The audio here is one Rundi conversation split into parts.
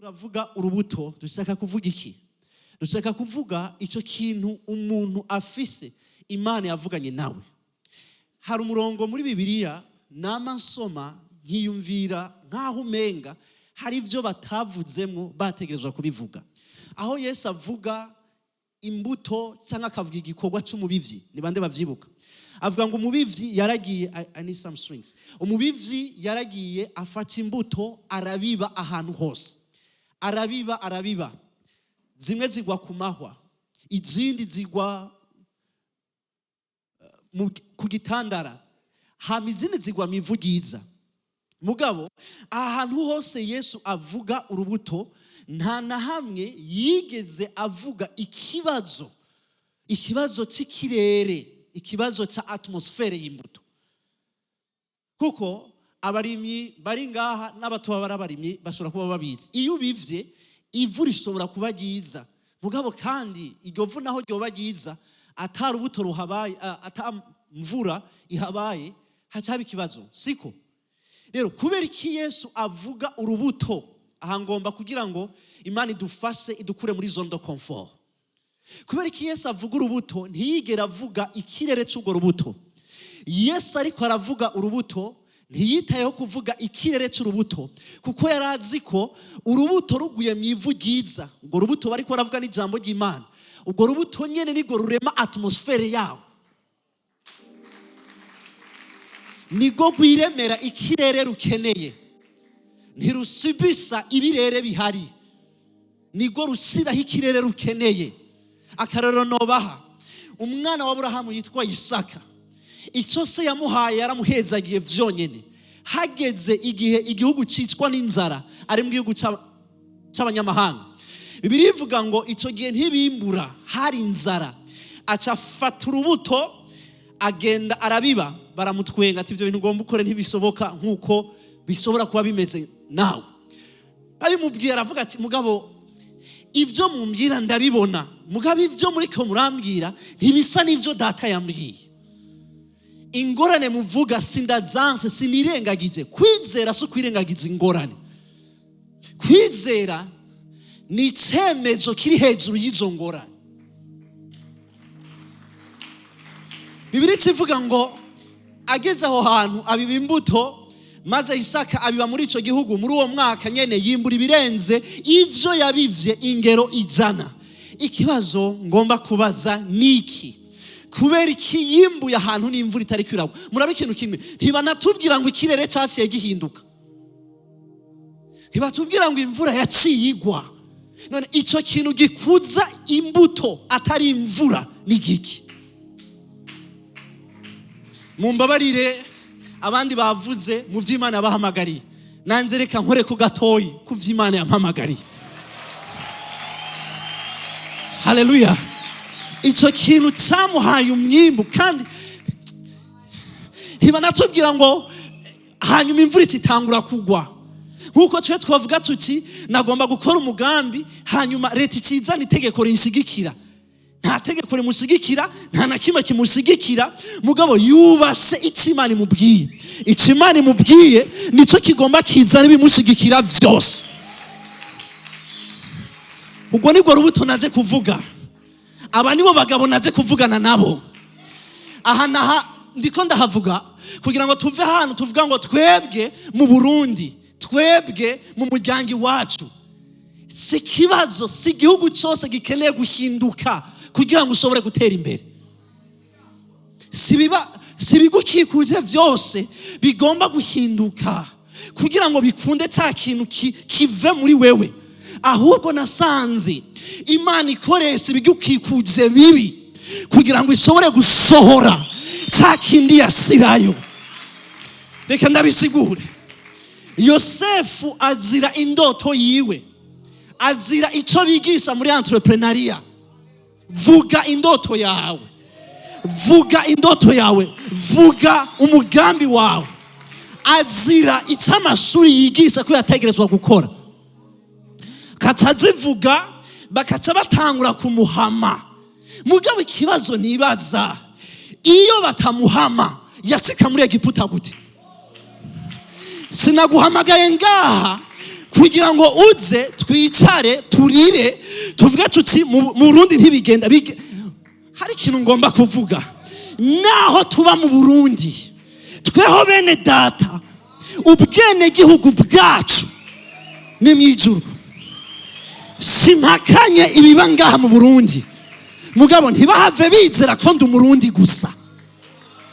Turavuga urubuto, dushaka kuvuga iki? Dushaka kuvuga icyo kintu umuntu afise Imana yavuganye nawe. Hari umurongo muri Bibiliya nama nsoma nkiyumvira nk'aho umenga hari ibyo batavudzemo bategerezwa kubivuga. Aho Yesu avuga imbuto cyangwa akavuga igikorwa cy'umubivyi, ni bande bavyibuka? Avuga ngo umubivyi yaragiye, I need some strings. Umubivyi yaragiye afata imbuto arabiba ahantu hose, arabiba arabiba, zimwe zigwa ku mahwa, izindi zigwa ku gitandara, hama izindi zigwa mu ivu ryiza. Mugabo ahantu hose Yesu avuga urubuto, nta na hamwe yigeze avuga ikibazo cy'ikirere, ikibazo cya atmosfere y'imbuto. Kuko abarimyi bari ngaha n'abatoba bari abarimyi bashobora kuba babizi, iyo ubivye ivu rishobora kuba ryiza, mugabo kandi iryo vu naho ryoba ryiza ata rubuto ruhabaye, ata mvura ihabaye, haca haba ikibazo, siko? Rero kubera iki Yesu avuga urubuto aha? Ngomba kugira ngo Imana idufashe idukure muri zone de confort. Kubera iki Yesu avuga urubuto ntiyigere avuga ikirere cy'urwo rubuto? Yesu ariko aravuga urubuto ntiyitayeho kuvuga ikirere cy'urubuto, kuko yari azi ko urubuto ruguye mu ivu ryiza, urwo rubuto bariko baravuga n'ijambo ry'Imana, urwo rubuto nyene nirwo rurema atmosfere yawo, nirwo rwiremera ikirere rukeneye, ntirusubisa ibirere bihari, nirwo rushyiraho ikirere rukeneye. Akarorero nobaha, umwana wa Aburahamu yitwa Isaka, icyo se yamuhaye yaramuhezagiye vyonyene. Hageze igihe igihugu cicwa n'inzara, ari mu gihugu c'abanyamahanga, Bibiliya ivuga ngo icyo gihe ntibimbura, hari inzara. Aca afata urubuto agenda arabiba, baramutwenga ati ibyo bintu ugomba ukore ntibisoboka nk'uko bishobora kuba bimeze nawe. Abimubwiye aravuga ati mugabo ibyo mumbwira ndabibona, mugabo ibyo muriko murambwira ntibisa n'ibyo data yambwiye. Ingorane muvuga sindazanse, sinirengagije. Kwizera si ukwirengagiza ingorane, kwizera ni icyemezo kiri hejuru y'izo ngorane. Bibiliya ivuga ngo ageze aho hantu abiba imbuto, maze Isaka abiba muri ico gihugu. Muri uwo mwaka nyene yimbura ibirenze ivyo yabivye ingero 100. Ikibazo ngomba kubaza niki? Kubera iki yimbuye ahantu n'imvura itari kwiragwa? Murabe ikintu kimwe, ntibanatubwira ngo ikirere cyaciye gihinduka, ntibatubwira ngo imvura yaciye igwa. None ico kintu gikuza imbuto atari imvura ni giki? Mumbabarire abandi bavuze mu vy'Imana bahamagariye, nanze reka nkore ku gatoyi ku vy'Imana yampamagariye. Haleluya! Ico kintu cyamuhaye umwimbu, kandi ntibanatubwira ngo hanyuma imvura ititangura kugwa. Nkuko twe twavuga tuti nagomba gukora umugambi, hanyuma leta ikizana itegeko rinshigikira. Nta tegeko rimushigikira, nta na kimwe kimushigikira, mugabo yubashe icyo Imana imubwiye. Icyo Imana imubwiye nicyo kigomba kizana ibimushigikira vyose. Ubwo nibwo rubuto naje kuvuga. Aba nibo bagabo naje kuvugana nabo. Aha naha ndiko ndahavuga kugira ngo tuve hano tuvuga ngo twebwe mu Burundi, twebwe mu muryango iwacu. Si ikibazo, si igihugu cyose gikeneye guhinduka kugira ngo ushobore gutera imbere. Si ibigukikuje byose bigomba guhinduka kugira ngo bikunde cya kintu kive muri wewe. Ahubwo nasanze Imana ikoresha ibigukikuje bibi kugira ngo ishobore gusohora cya kindi yasirayo. Reka ndabisigure. Yosefu azira indoto yiwe, azira icyo bigisha muri entrepreneuria. Vuga indoto yawe, vuga indoto yawe, vuga umugambi wawe. Azira icyo amashuri yigisha ko yategerezwa gukora, kaca azivuga, bakaca batangura kumuhama. Mugabo ikibazo nibaza, iyo batamuhama yashika muri Egiputa gute? Sinaguhamagaye ngaha Kugira ngo uze twicare turire tuvuge tuti mu Burundi ntibigenda. Hari ikintu ngomba kuvuga: naho tuba mu Burundi, tweho bene data, ubwenegihugu bwacu ni mu ijuru. Simpakanye ibiba ngaha mu Burundi, mugabo ntibahave bizera ko ndi Umurundi gusa.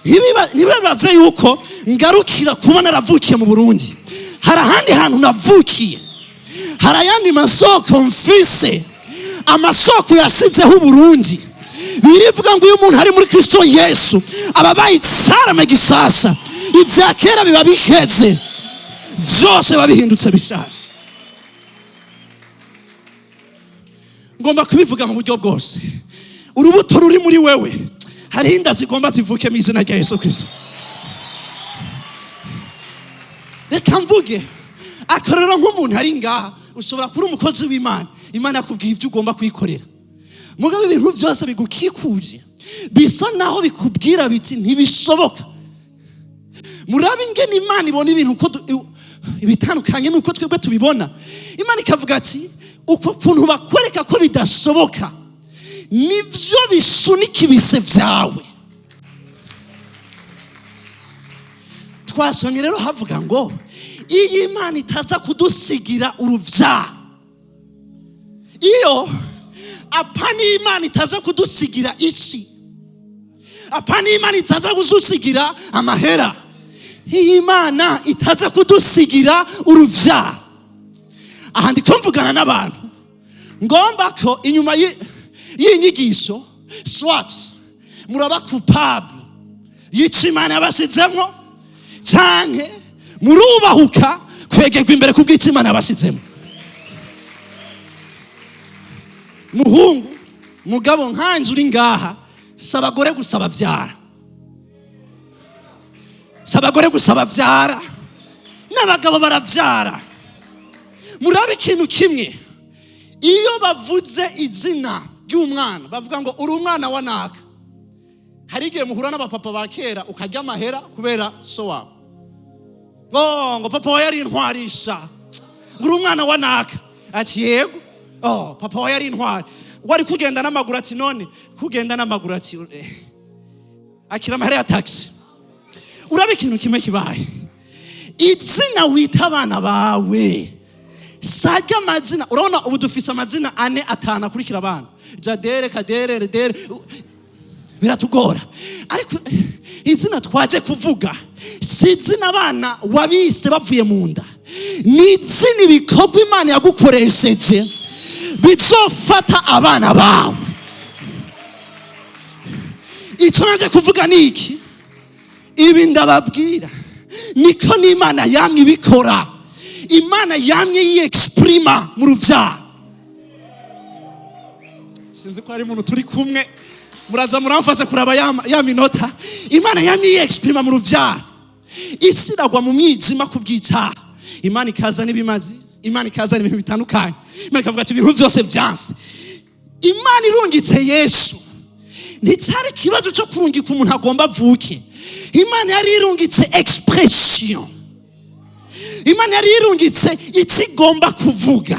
Ntibibaze yuko ngarukira kuba naravukiye mu Burundi. Hari ahandi hantu navukiye, hari ayandi masoko mfise, amasoko yasizeho Uburundi. Birivuga ngo iyo umuntu ari muri Kristo Yesu, aba abaye icarame gishasha, ibya kera biba biheze, byose biba bihindutse bishasha. Ngomba kubivuga mu buryo bwose: urubuto ruri muri wewe, hariho inda zigomba zivuke mu izina rya Yesu Kristo. Reka mvuge akarorero nk'umuntu ari ngaha. Ushobora kuba umukozi w'Imana, Imana yakubwiye ibyo ugomba kuyikorera, mugabo ibintu byose bigukikuje bisa naho bikubwira biti ntibishoboka. Murabe ingene Imana ibona ibintu uko ibitandukanye nuko twebwe tubibona. Imana ikavuga ati uko kuntu bakwereka ko bidashoboka, nibyo bisunika ibise byawe. Twasomye rero havuga ngo iyo Imana itaza kudusigira urubyaro, iyo apana Imana itaza kudusigira isi, apana Imana itaza kudusigira amahera, iyo Imana itaza kudusigira urubyaro. Aha ndiko mvugana n'abantu ngomba ko inyuma y'inyigisho swat muraba coupable yica Imana yabashizemo, canke murubahuka kwegerwa imbere kubw'icyo Imana yabashizemo. Muhungu, mugabo, nkanze uri ngaha, si abagore gusa bavyara, si abagore gusa bavyara, n'abagabo baravyara. Murabe ikintu kimwe: iyo bavuze izina ry'umwana, bavuga ngo uri umwana wa naka. Hari igihe muhura n'abapapa ba kera ukarya amahera kubera so wawe. Oh, ngo papa wawe yari intwarisha, ngo uri umwana wa naka. Ati yego. Oh, papa wawe yari intwari, wari kugenda n'amaguru. Ati none kugenda n'amaguru? Ati akira amahera ya taxi. Urabe ikintu kimwe kibaye: izina wita abana bawe sajya amazina. Urabona ubu dufise amazina ane, atanu akurikira abana: Jadere, Kadere, Redere, biratugora. Ariko izina twaje kuvuga si izina abana wabise bavuye mu nda, ni izina ibikorwa Imana yagukoresheje bizofata abana bawe. Icyo naje kuvuga ni iki: ibi ndababwira niko n'Imana yamye ibikora. Imana yamye yiyexprima mu rubyaro. Sinzi ko hari umuntu turi kumwe, muraza muramfasha kuraba ya minota. Imana yamye yiyexprima mu rubyaro. Isi iragwa mu mwijima ku bw'icyaha, Imana ikaza n'ibimazi, Imana ikaza n'ibintu bitandukanye. Imana ikavuga ati ibintu byose byanse. Imana irungitse Yesu, nticyari ikibazo cyo kurungika umuntu agomba avuke. Imana yari irungitse expression, Imana yari irungitse icyo igomba kuvuga.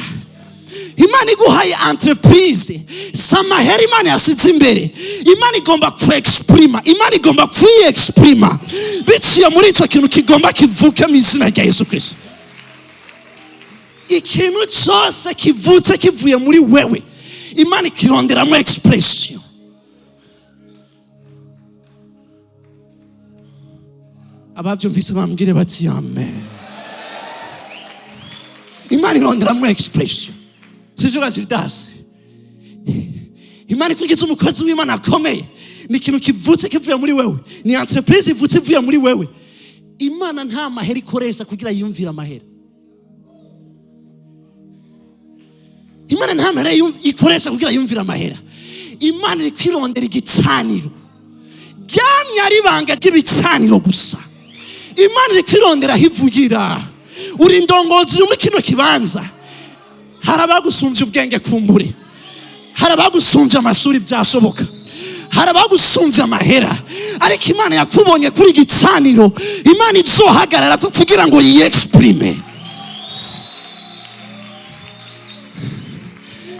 Imana iguhaye entreprise, si amahera Imana yasize imbere. Imana igomba kuexprima, Imana igomba kwiyexprima biciye muri icyo kintu kigomba kivuke mu izina rya Yesu Kristo. Ikintu cyose kivutse kivuye muri wewe, Imana ikironderamo expression. Abavyumvise bambwire bati amen. Imana ironderamo expression, sivyo Gildas? Imana ikugize umukozi w'Imana akomeye, ni ikintu kivutse kivuye muri wewe, ni entreprise ivutse ivuye muri wewe. Imana nta mahera ikoresha kugira yiyumvire amahera. Imana nta mahera ikoresha kugira yumvire amahera. Imana iri kwirondera igicaniro ryamye ari ibanga ry'ibicaniro gusa. Imana iri kwirondera aho ivugira. Uri indongozi, uri muri kino kibanza, hari abagusumbye ubwenge kumbure, hari abagusumbye amashuri byashoboka, hari abagusumbye amahera, ariko Imana yakubonye kuri igicaniro Imana izohagarara ko kugira ngo yiyexprime.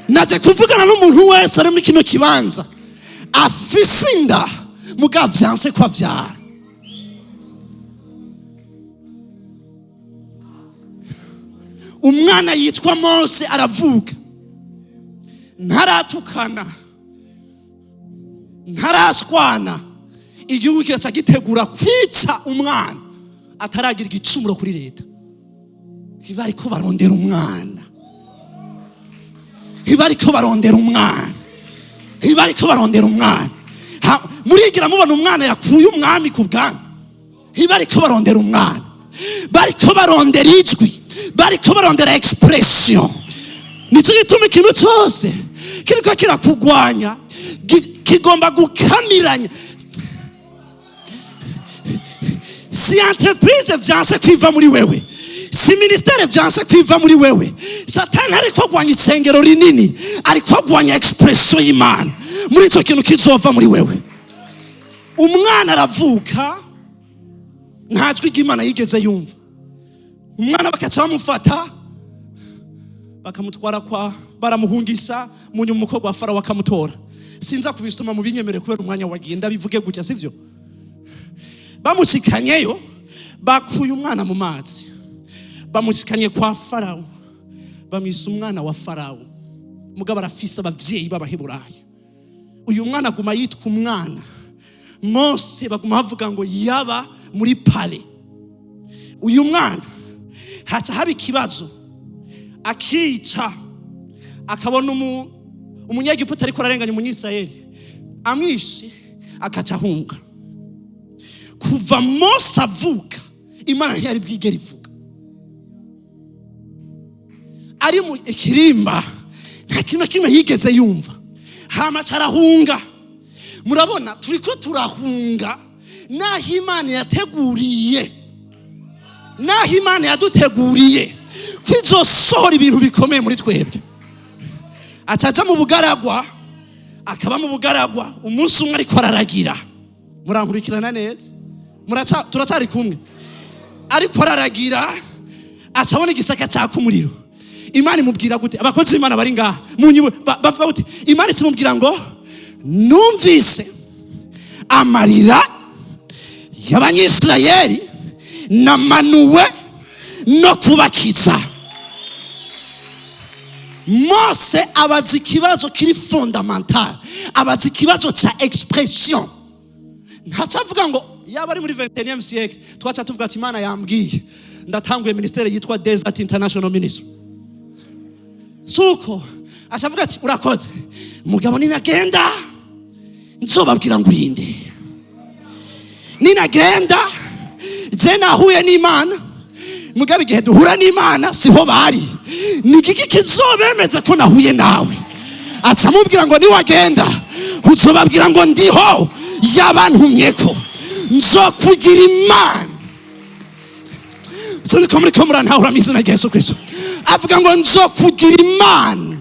Najya kuvugana n'umuntu wese ari muri kino kibanza afise inda mugabo vyanse ko avyara. Umwana yitwa Mose aravuka, ntaratukana, ntaraswana, igihugu kiraca gitegura kwica umwana ataragira igicumuro kuri leta. Ntibariko barondera umwana, ntibariko barondera umwana, ntibariko barondera umwana. Murigira mubona umwana yakuye umwami ku bwami. Ntibariko barondera umwana, bariko barondera ijwi, bariko barondera expression. Nicyo gituma ikintu cyose kiriko kirakugwanya kigomba gukamiranya. Si entreprise vyanse kwiva muri wewe, si ministère vyanse kwiva muri wewe. Satani ariko agwanya isengero rinini, ariko agwanya expression y'Imana muri ico kintu kizova muri wewe. Umwana aravuka, nta jwi ry'Imana yigeze yumva. Umwana bakaca bamufata bakamutwara kwa baramuhungisa, mu nyuma umukobwa wa Farawo akamutora. Sinza kubisoma mu binyemere kubera umwanya wagiye, ndabivuge gutya sivyo? Bamushikanyeyo, bakuye umwana mu mazi, bamushikanye kwa Farawo, bamwisa umwana wa Farawo. Mugabo arafise abavyeyi b'Abaheburayo. Uyu mwana aguma yitwa umwana Mose, baguma bavuga ngo yaba muri pale. Uyu mwana haca haba ikibazo, akica, akabona umunyegiputa ariko ararenganya umunyisirayeli, amwishe akaca ahunga. Kuva Mose avuka, Imana ntiyari bwigere ivuga. Ari mu ikirimba nta kintu na kimwe yigeze yumva, hama aca arahunga. Murabona turiko turahunga naho Imana yateguriye, naho Imana yaduteguriye ko izosohora ibintu bikomeye muri twebwe. Acaja mu bugaragwa, akaba mu bugaragwa. Umunsi umwe ariko araragira, murankurikirana neza, turacari kumwe. Ariko araragira acabona igisaka caka umuriro. Imana imubwira gute? Abakozi b'Imana bari ngaha munyiwe bavuga gute? Imana ikimubwira ngo numvise amarira y'Abanyisirayeli, namanuwe no kubakiza. Mose abaza ikibazo kiri fondamental, abaza ikibazo ca expression. Ntacavuga ngo yaba ari muri 21e siècle twaca tuvuga ati Imana yambwiye ndatanguye ministère yitwa Desert International Ministry. Suko acavuga ati urakoze mugabo, ninagenda nzobabwira ngo urinde. Ninagenda je nahuye n'Imana, mugabo igihe duhura n'Imana siho bari. Ni igiki kizobemeza ko nahuye nawe? Aca amubwira ngo niwagenda uzobabwira ngo ndiho yabantumyeko, nzokugira Imana. Sinzi ko muriko murantahura mu izina rya Yesu Kristo. Avuga ngo nzokugira Imana.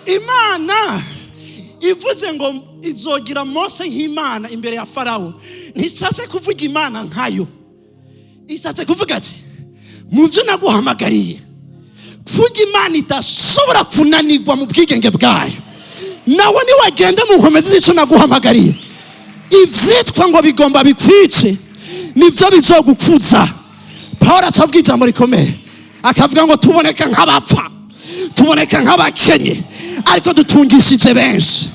Imana ivuze ngo izogira Mose nk'Imana imbere ya Farawo, ntishatse kuvuga Imana nkayo, ishatse kuvuga ati mu byo naguhamagariye kuvuga Imana idashobora kunanirwa mu bwigenge bwayo, nawe niwagenda mu nkomezi z'icyo naguhamagariye, ivyitwa ngo bigomba bikwice nivyo bizogukuza. Pawulo acavuga ijambo rikomeye, akavuga ngo tuboneka nk'abapfa, tuboneka nk'abakenye, ariko dutungishije benshi.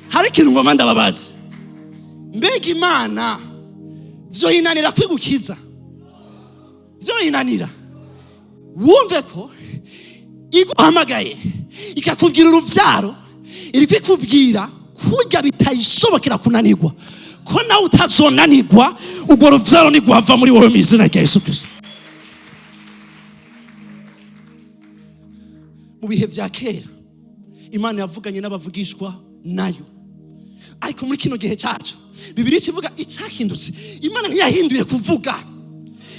Hari ikintu ngomba ndababaza, mbega Imana vyoyinanira kwigukiza? Vyoyinanira? Wumve ko iguhamagaye ikakubwira uruvyaro, iri kwikubwira kurya bitayishobokera kunanirwa, ko nawe utazonanirwa, urwo ruvyaro ntigwava muri wowe mu izina rya Yesu Kristo. Mu bihe vya kera Imana yavuganye n'abavugishwa nayo, ariko muri kino gihe cyacu Bibiliya ikivuga icyahindutse. Imana ntiyahinduye kuvuga,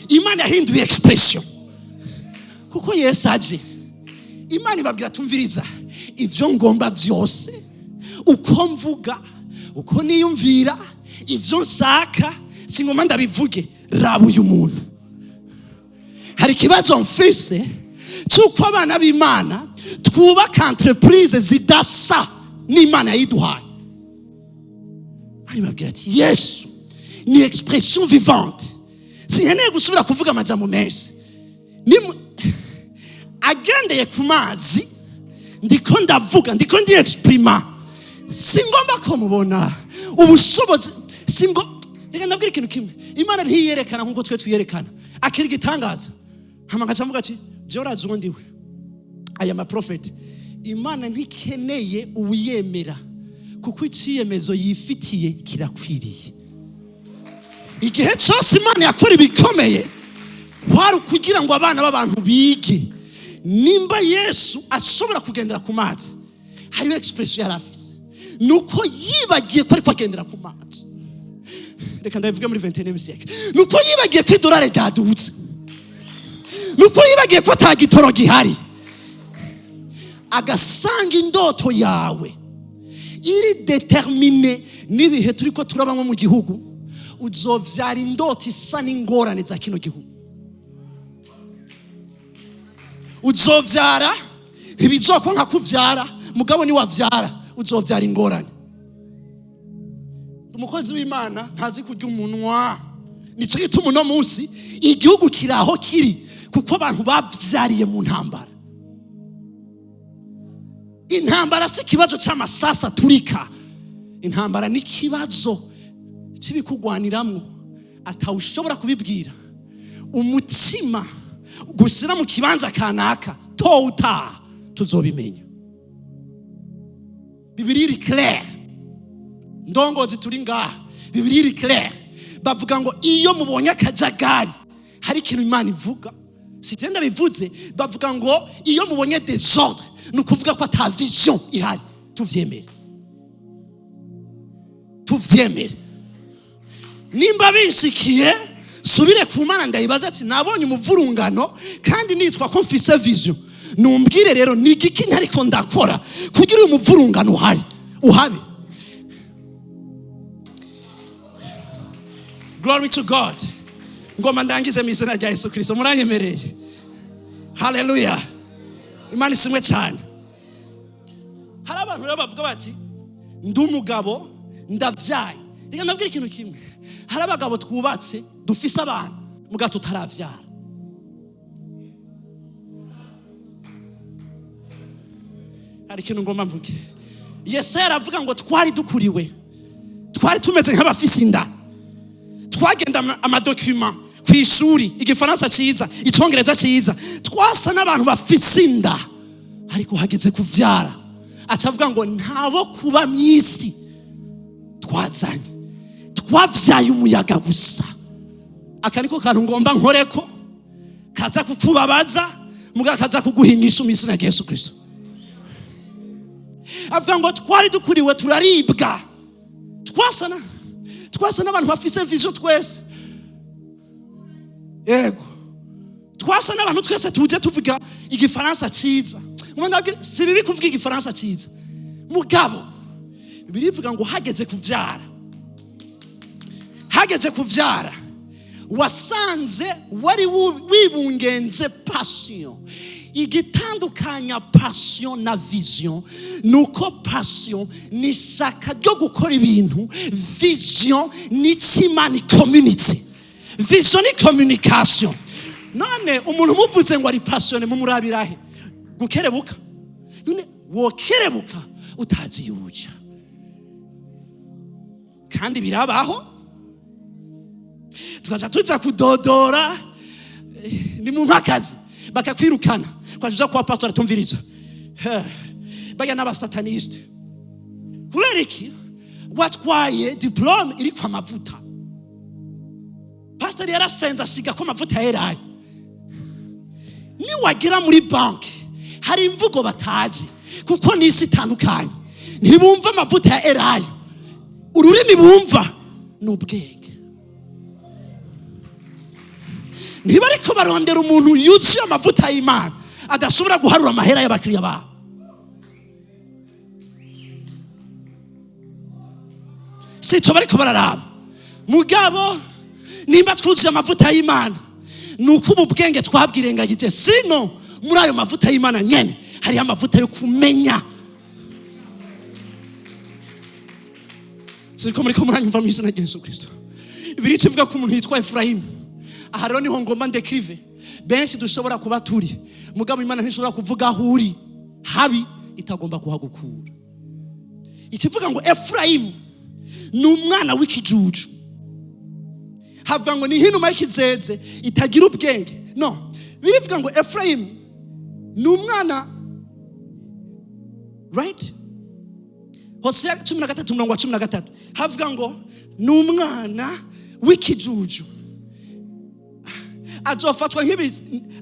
Imana yahinduye expression. Kuko Yesu aje, Imana ibabwira tumviriza ivyo ngomba vyose, uko mvuga, uko niyumvira, ivyo nsaka, singomba ndabivuge, raba uyu muntu. Hari ikibazo mfise cy'uko abana b'Imana twubaka entreprise zidasa n'Imana yayiduhaye. Aribabwira ati Yesu ni expression vivante. Sinkeneye gusubira kuvuga amajambo menshi. Agendeye ku mazi, ndiko ndavuga, ndiko ndi exprima. Singomba ko mubona ubushobozi, singo. Reka ndabwira ikintu kimwe: Imana ntiyerekana nkuko twe twiyerekana. Akira igitangaza, hama nkaca mvuga ati jewe urazi uwo ndiwe, aya maprofeti. Imana ntikeneye uwiyemera, kuko iciyemezo yifitiye kirakwiriye. Igihe cyose Imana yakora ibikomeye, kwari ukugira ngo abana b'abantu bige. Nimba Yesu ashobora kugendera ku mazi, hariho expression yari afise, ni uko yibagiye ko ariko agendera ku mazi. Reka ndabivuge muri 21 siècle: ni uko yibagiye ko idolari ryadutse, ni uko yibagiye ko ata gitoro gihari. Agasanga indoto yawe iri déterminée n'ibihe turi ko turabamo mu gihugu, uzovyara indoto isa n'ingorane za kino gihugu. Uzovyara, ntibizokwa kuvyara, mugabo niwavyara uzovyara ingorane. Umukozi w'Imana ntazi kurya umunwa. Nicyo gituma uno munsi igihugu kiri aho kiri, kuko abantu bavyariye mu ntambara. Intambara si ikibazo cy'amasasa aturika, intambara ni ikibazo cy'ibikugwaniramwo atawushobora kubibwira. Umutima gushyira mu kibanza kanaka, to utaha tuzobimenya. Bibiliya iri claire. Ndongozi turi ngaha, Bibiliya iri claire. Bavuga ngo iyo mubonye akajagari, hari ikintu Imana ivuga. Si genda bivuze, bavuga ngo iyo mubonye désordre, ni ukuvuga ko ata vision ihari. Tuvyemere, tuvyemere. Nimba binshikiye, subire ku Mana ndayibaza ati nabonye umuvurungano kandi nitwa ko mfise vision, numbwire rero ni igiki ntariko ndakora kugira uyu muvurungano uhari uhabe. Glory to God. Ngoma ndangize mu izina rya Yesu Kirisito. Muranyemereye? Haleluya, Imana ishimwe cyane. Hari abantu rero bavuga bati ndi umugabo, ndabyaye. Reka ndabwira ikintu kimwe: hari abagabo twubatse, dufise abana, mugabo tutarabyara. Hari ikintu ngomba mvuge. Yesaya aravuga ngo twari dukuriwe, twari tumeze nk'abafise inda, twagenda amadokima ku ishuri, igifaransa cyiza, icyongereza cyiza, twasa n'abantu bafise inda, ariko hageze kubyara acavuga ngo ntabo kuba mu isi twazanye, twabyaye umuyaga gusa. Aka niko kantu ngomba nkoreko kaza kukubabaza, muga kaza kuguhinyisha mu izina rya Yesu Kirisito. Avuga ngo twari dukuriwe, turaribwa, twasa n'abantu bafise vision twese. Yego, twasa n'abantu twese tuje tuvuga igifaransa cyiza. Si bibi kuvuga igifaransa cyiza, mugabo birivuga ngo hageze kubyara, hageze kubyara, wasanze wari wibungenze passion. Igitandukanya passion na vision ni uko passion ni ishyaka ryo gukora ibintu, vision ni icyo community, vision ni communication. None umuntu umuvuze ngo ari passionné, mumurabirahe? Gukerebuka? None wokerebuka utazi iyo uja? Kandi birabaho, tukaja tuja kudodora, ni mu mpakazi, bakakwirukana, ukaja kwa pastor, atumviriza bajya n'abasataniste. Kubera iki? Watwaye diplôme iriko amavuta, pastor yarasenze asiga ko amavuta yerayo. Niwagera muri banki, hari imvugo batazi, kuko n'isi itandukanye, ntibumva amavuta ya elayo. Ururimi bumva ni ubwenge. Ntibariko barondera umuntu yuzuye amavuta y'Imana adashobora guharura amahera y'abakiriya babo. Si icyo bariko bararaba. Mugabo nimba twuzuye amavuta y'Imana, Ni uko ubu bwenge twabwirengagije. Sino muri ayo mavuta y'Imana nyene hariho amavuta yo kumenya. Siriko muriko muranyumva mu izina rya Yesu Kristo? Bibiliya ivuga ko umuntu yitwa Efurayimu, aha rero niho ngomba ndekirive. Benshi dushobora kuba turi, mugabo Imana ntishobora kuvuga aho uri habi itagomba kuhagukura. Ikivuga ngo Efurayimu ni umwana w'ikijuju, havuga ngo ni nk'inuma y'ikizeze itagira ubwenge. No birivuga ngo Efurayimu ni umwana, right? Hoseya 13 umurongo wa 13 havuga ngo ni umwana w'ikijuju,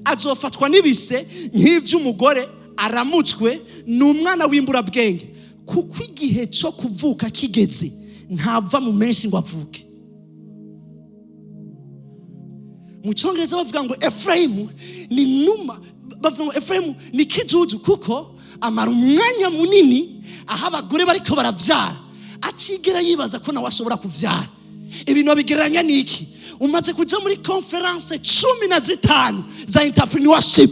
azofatwa n'ibise nk'ivy'umugore aramutswe, ni umwana w'imburabwenge, kuko igihe cyo kuvuka kigeze ntava mu menshi ngo avuke. Mu Cyongereza bavuga ngo Efurayimu ni numa, bavuga ngo Efurayimu ni kijuju kuko amara umwanya munini aho abagore bariko baravyara, atigera yibaza ko nawe ashobora kuvyara. Ibintu babigereranya n'iki? Umaze kuja muri conference 15 za entrepreneurship,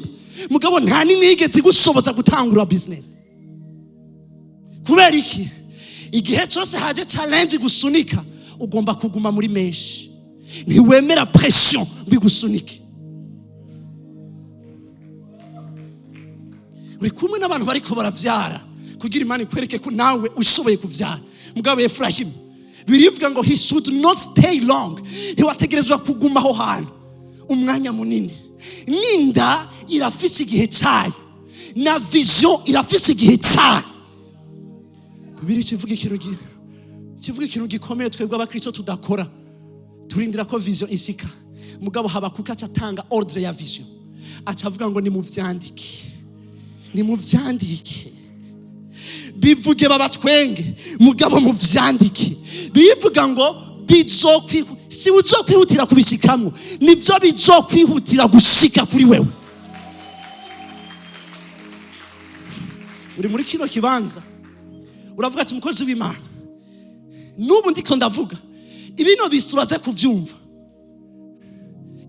mugabo nta n'imwe yigeze igushoboza gutangura business. Kubera iki? Igihe cyose haje challenge gusunika, ugomba kuguma muri menshi, ntiwemera pression ngo igusunike. Uri kumwe n'abantu bariko baravyara kugira Imana ikwereke ko nawe ushoboye kuvyara. Mugabo Efurahimu birivuga ngo he should not stay long, ntiwategerezwa kuguma aho hantu umwanya munini. N'inda irafise igihe cyayo, na vision irafise igihe cyayo. Bibiliya kivuga ikintu gikomeye twebwe abakristo tudakora. Turindira ko vision isika, mugabo Habakuka aca atanga ordre ya vision, aca avuga ngo nimuvyandike, nimuvyandike, bivuge babatwenge, mugabo muvyandike. Bivuga ngo si uzokwihutira kubishikamwo, nivyo bizokwihutira gushika kuri wewe. Uri muri kino kibanza uravuga ati mukozi w'Imana, n'ubu ndiko ndavuga ibino bisuraze kuvyumva.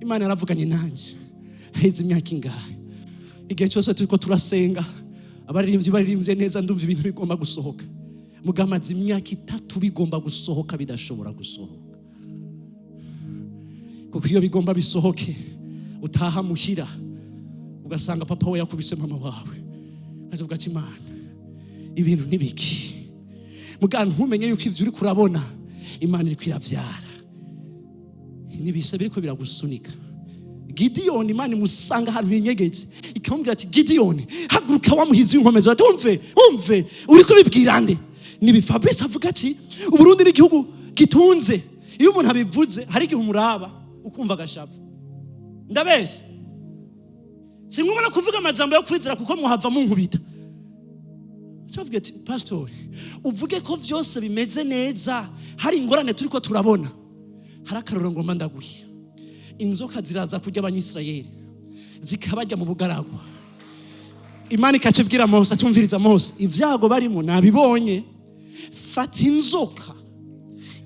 Imana yaravuganye nanje heze imyaka ingahe? Igihe cyose turiko turasenga, abaririmbyi baririmbye neza, ndumva ibintu bigomba gusohoka. Mugamaze imyaka 3 bigomba gusohoka, bidashobora gusohoka. Kuko iyo bigomba bisohoke, utaha muhira ugasanga papa we yakubise mama wawe, akavuga ati Imana ibintu nibiki. Muga ntumenye yuko ivyo uri kurabona Imana iriko iravyara, nibise biriko biragusunika. Gidiyoni Imana imusanga ahantu hinyegeje, ikamubwira ati Gidiyoni haguruka, wamuhizi w'inkomezi. Ati umve, umve, uriko ubibwira nde? Nibi Fabrice avuga ati Uburundi ni igihugu gitunze. Iyo umuntu abivuze hari igihe umuraba ukumva agashavu. Ndabeshe, singomba no kuvuga amajambo yo kwizera kuko muhava munkubita. Cavuga ati pastor, uvuge ko vyose bimeze neza, hari ingorane turiko turabona. Hari akarorero ngomba ndaguhe. Inzoka ziraza kurya Abanyisirayeli, zikabarya mu bugaragwa. Imana ikacibwira Mose, atumviriza Mose, ivyago barimo nabibonye, fata inzoka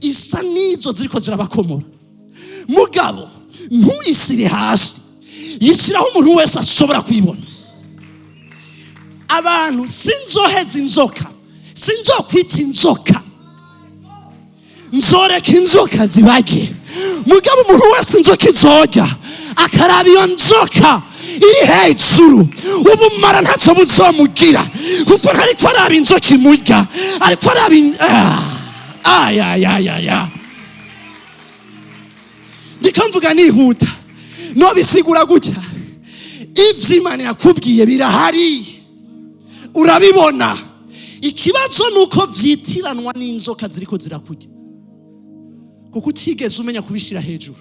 isa n'izo ziriko zirabakomora, mugabo ntuyisire hasi, yishyiraho umuntu wese ashobora kuyibona. Abantu sinzoheza inzoka, sinzokwitsa inzoka, nzoreka inzoka zibage, mugabo umuntu wese inzoka izorya akaraba iyo nzoka iri hejuru, ubumara ntacyo buzomugira, kuko ntariko araba inzoka imurya, ariko araba ayayayaya. Ndiko mvuga nihuta, nobisigura gutya: ivyo Imana yakubwiye birahari, urabibona. Ikibazo nuko vyitiranwa n'inzoka ziriko zirakurya, kuko utigeze umenya kubishira hejuru.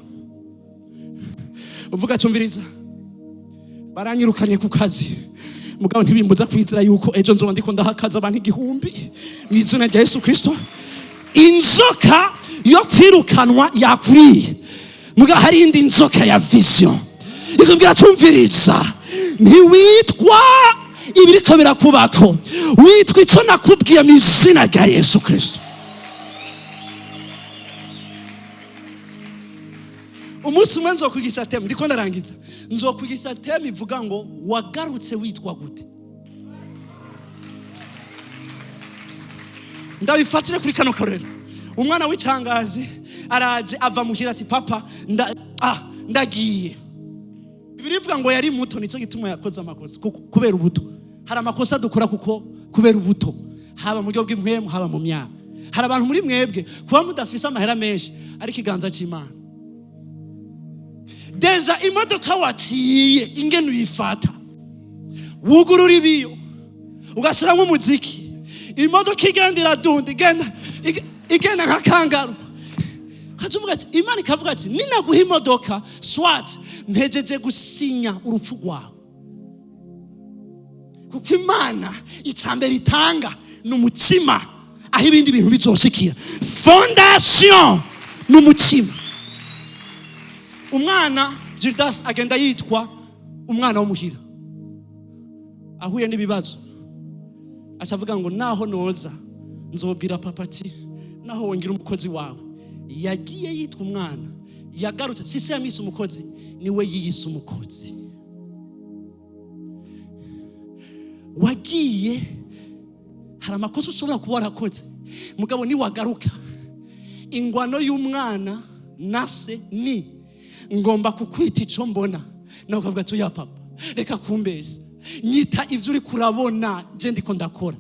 Uvuga ati umviriza, baranyirukanye ku kazi, mugabo ntibimbuza kwizera yuko ejo nzoba ndiko ndahakaza abantu 1000 mu izina rya Yesu Kristo. Inzoka yo kwirukanwa yakuriye, mugabo hari indi nzoka ya vision ikubwira tumviriza, ntiwitwa ibiriko birakubako, witwa ico nakubwiye mu izina rya Yesu Kristo. Umunsi umwe nzokwigisha thème, ndiko ndarangiza, nzokwigisha thème ivuga ngo wagarutse witwa gute. Ndabifatire kuri kano karorero. Umwana w'icangazi araje ava muhira ati papa ndagiye. Bibiliya ivuga ngo yari muto, nicyo gituma yakoze amakosa kubera ubuto. Hari amakosa dukora kuko kubera ubuto, haba mu buryo bw'impwemu, haba mu myaka. Hari abantu muri mwebwe kuba mudafise amahera menshi ariko ikiganza cy'Imana. Déjà imodoka waciye ingene uyifata, wugurura ibiyo ugashyiramo umuziki, imodoka igenda iradunda, igenda nka kangaru. Ukaca ati Imana ikavuga ati ninaguha imodoka swat mpejeje gusinya urupfu rwawe. Kuko Imana icambere itanga ni umutima, aho ibindi bintu bizoshikira. Fondation ni umutima. Umwana Judas agenda yitwa umwana w'umuhira, ahuye n'ibibazo aca avuga ngo naho noza nzobwira papa ati naho wongera umukozi wawe. Yagiye yitwa umwana, yagarutse si se yamwise umukozi, niwe yiyise umukozi. Wagiye hari amakosa ushobora kuba warakoze, mugabo niwagaruka ingwano y'umwana na se ni ngomba kukwita ico mbona, nawe ukavuga ati oya papa reka kumbesha, nyita ivyo uri kurabona je ndiko ndakora.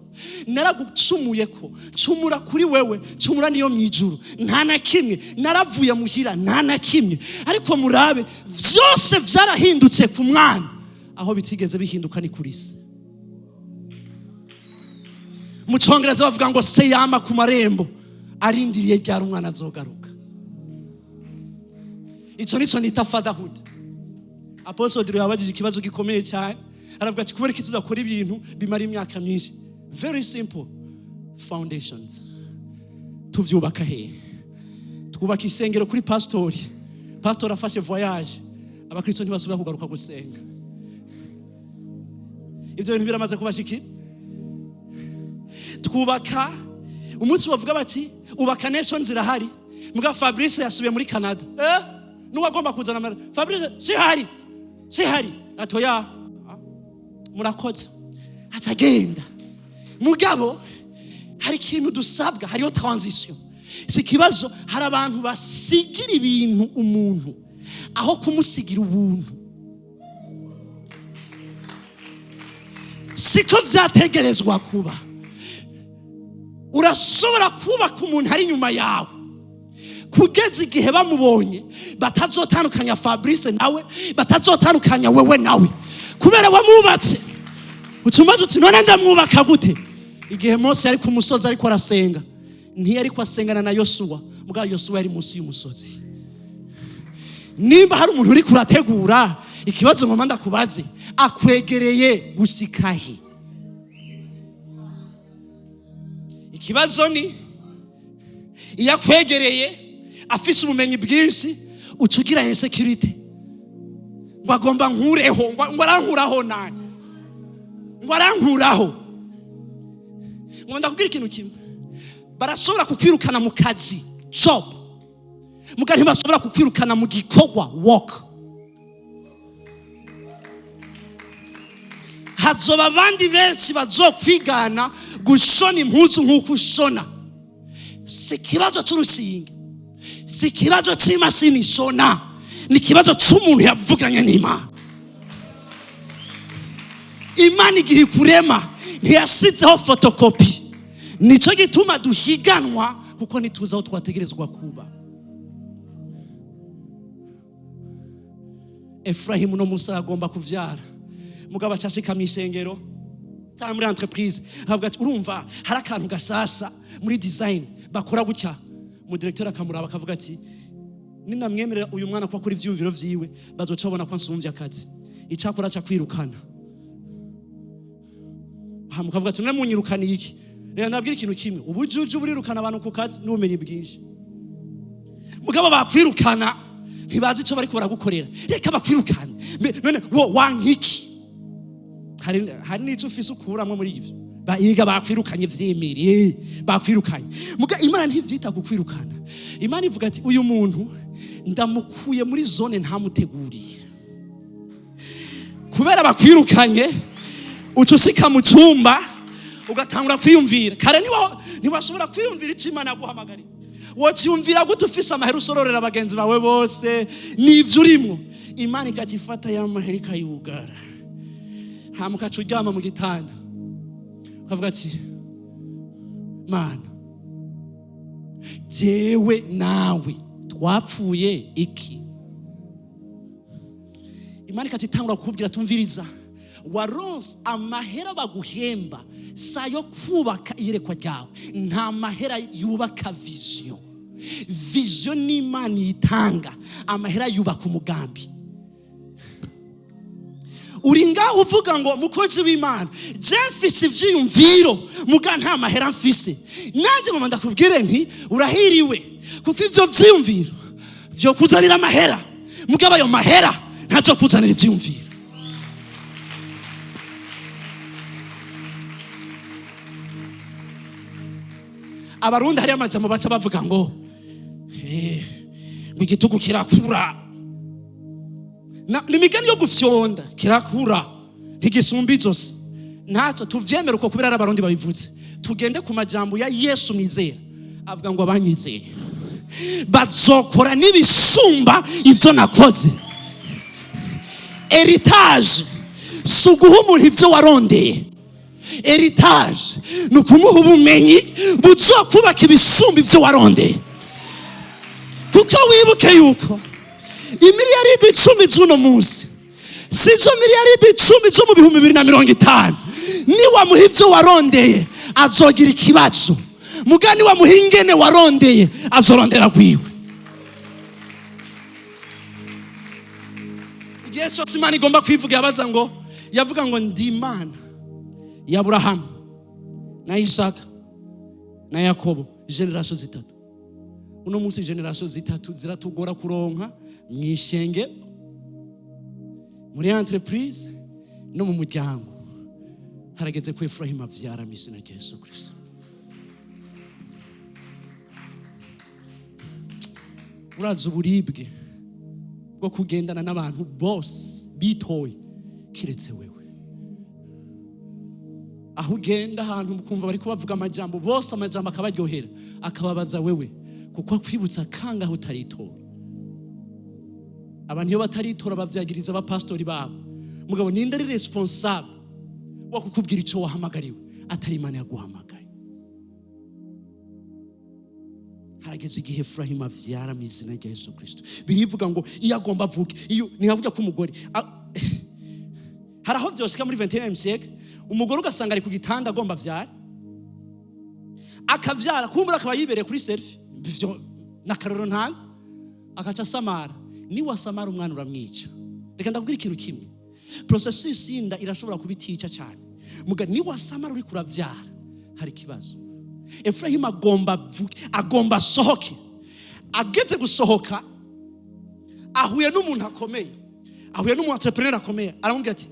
Naragucumuye ko cumura kuri wewe, cumura niyo mwijuru, nta na kimwe naravuye muhira, nta na kimwe. Ariko murabe vyose vyarahindutse ku mwana, aho bitigeze bihinduka ni kuri se. Mu Congereza bavuga ngo se yama ku marembo arindiriye ryari umwana azogaruka. Ico nico nita fatherhood. Apostle Diro yabajije ikibazo gikomeye cyane, aravuga ati kubera iki tudakora ibintu bimara imyaka myinshi? Very simple, foundations. Tuvyubaka hehe? Twubaka isengero kuri pastori, pastori afashe voyage, abakristo ntibasubira kugaruka gusenga. Ivyo bintu biramaze kubashikira. Twubaka umunsi bavuga bati ubaka nation zirahari, muga Fabrice yasubiye muri Canada, nuwagomba kuzana amara Fabrice sihari, sihari atoya murakoze, atagenda. Mugabo hari ikintu dusabwa, hariyo transition. Si ikibazo, hari abantu basigira ibintu umuntu aho kumusigira ubuntu. Siko vyategerezwa kuba. Urashobora kubaka umuntu ari inyuma yawe kugeza igihe bamubonye batazotandukanya Fabrice nawe, batazotandukanya wewe nawe, kubera wamubatse. Ucumbaza uti none ndamwubaka gute? Igihe Mose yari ku musozi ariko arasenga, ntiyari asengana na Yosuwa, mugabo Yosuwa yari munsi y'umusozi. Nimba hari umuntu uri kurategura ikibazo ngomba ndakubaze, akwegereye gushikahe? Ikibazo ni iyo akwegereye afise ubumenyi bwinshi ucugira insecurity, ngo agomba nkureho, ngo arankuraho nani, ngo arankuraho. Ngo ndakubwira ikintu kimwe, barashobora kukwirukana mu kazi job, muga ntibashobora kukwirukana mu gikorwa work. Hazoba abandi benshi bazokwigana gushona impuzu nk'uko ushona. Si ikibazo c'urushinge, si ikibazo c'imashini ishona, ni ikibazo c'umuntu yavuganye n'Imana. Imana igihe ikurema ntiyasizeho fotokopi. Nico gituma duhiganwa, kuko ntituzi aho twategerezwa kuba. Efrahimu no munsi aragomba kuvyara, mugabo acashika mw'isengero cyangwa muri entreprise akavuga ati urumva hari akantu gasasa muri design bakora gutya. Mu directeur akamuraba akavuga ati ninamwemerera uyu mwana ko akora ivyumviro vyiwe bazoca babona ko ansumvye akazi, icyakora aca kwirukana. Hama ukavuga ati none munyirukaniye iki? Rero ndabwira ikintu kimwe, ubujuju burirukana abantu ku kazi n'ubumenyi bwinshi. Mugabo bakwirukana ntibazi ico bariko baragukorera, reka bakwirukane. None wo wankiki? Hari n'ico ufise ukuramwo muri ivyo. Yiga bakwirukanye vyimiri, bakwirukanye. Muga Imana ntivyita kukwirukana. Imana ivuga ati uyu muntu Ndamukuye muri zone ntamuteguriye. Kubera bakwirukanye, uca usika mu cyumba, ugatangura kwiyumvira. Kare ntiwashobora kwiyumvira icyo Imana yaguhamagariye. Wociyumvira gute ufise amahera usororera bagenzi bawe bose n'ibyo urimo? Imana ikajya ya mahera ikayugara, hama ukaca uryama mu gitanda, ukavuga ati: "Mana, jewe nawe twapfuye iki?" Imana ikaca itangura kukubwira: "Tumviriza, waronse amahera baguhemba sa yo kubaka iyerekwa ryawe. Nta mahera yubaka vision. Vision ni Imana yitanga, amahera yubaka umugambi." Uri ngaho uvuga ngo: "Mukozi w'Imana, je mfise ivyiyumviro, muga nta mahera mfise." Nanjye mama ndakubwire nti: urahiriwe, kuko ivyo vyiyumviro vyo kuzanira amahera, mugabo ayo mahera ntazo kuzanira ivyiyumviro. Abarundi hariyo amajambo baca bavuga ngo ngo igitugu kirakura. Ni imigani yo gufyonda. Kirakura ntigisumba izosi. Ntacyo tuvyemera uko kubera ari Abarundi babivuze. Tugende ku majambo ya Yesu mwizera, avuga ngo: "Abanyizeye bazokora n'ibisumba ivyo nakoze." Héritage si uguha umuntu ivyo warondeye. Héritage ni ukumuha ubumenyi buzokubaka ibisumba ivyo warondeye. Kuko wibuke yuko imiliyaridi 10 z'uno munsi sizo miliyaridi 10 zo mu 2050. Niwamuha ivyo warondeye, azogira ikibazo. Muga niwamuha ingene warondeye, azorondera rwiwe. Igihe cyose Imana igomba kwivuga, yabaza ngo, yavuga ngo: "Ndi Imana ya Aburahamu na Isaka na Yakobo." Générations zitatu. Uno munsi générations zitatu ziratugora kuronka mu ishenge, muri entreprise no mu muryango. Harageze ko Efurahimu avyara mu izina rya Yesu Kristo. Urazi uburibwe bwo kugendana n'abantu bose bitoye kiretse wewe? Aho ugenda ahantu, ukumva bariko bavuga amajambo bose, amajambo akabaryohera, akababaza wewe, kuko akwibutsa kangahe utaritora. Abantu iyo bataritora bavyagiriza abapasitori babo. Mugabo ninde ari responsable wo kukubwira ico wahamagariwe atari Imana yaguhamagaye? Harageze igihe Efurahimu avyara mu izina rya Yesu Kristo. Birivuga ngo iyo agomba avuke, iyo ntihavuga ko umugore hari aho vyoshika muri 21 siècle, umugore ugasanga ari ku gitanda agomba avyara, akavyara, kumbura akaba yibereye kuri selfie. Ivyo nakaroro ntanze. Akaca asamara. Niwasamara, umwana uramwica. Reka ndakubwira ikintu kimwe: processus y'inda irashobora kuba itica cyane, muga niwasamara uriko uravyara, hari ikibazo. Efurahimu agomba avuke, agomba asohoke. Ageze gusohoka, ahuye n'umuntu akomeye, ahuye n'umu entrepreneur akomeye. Aramubwira ati,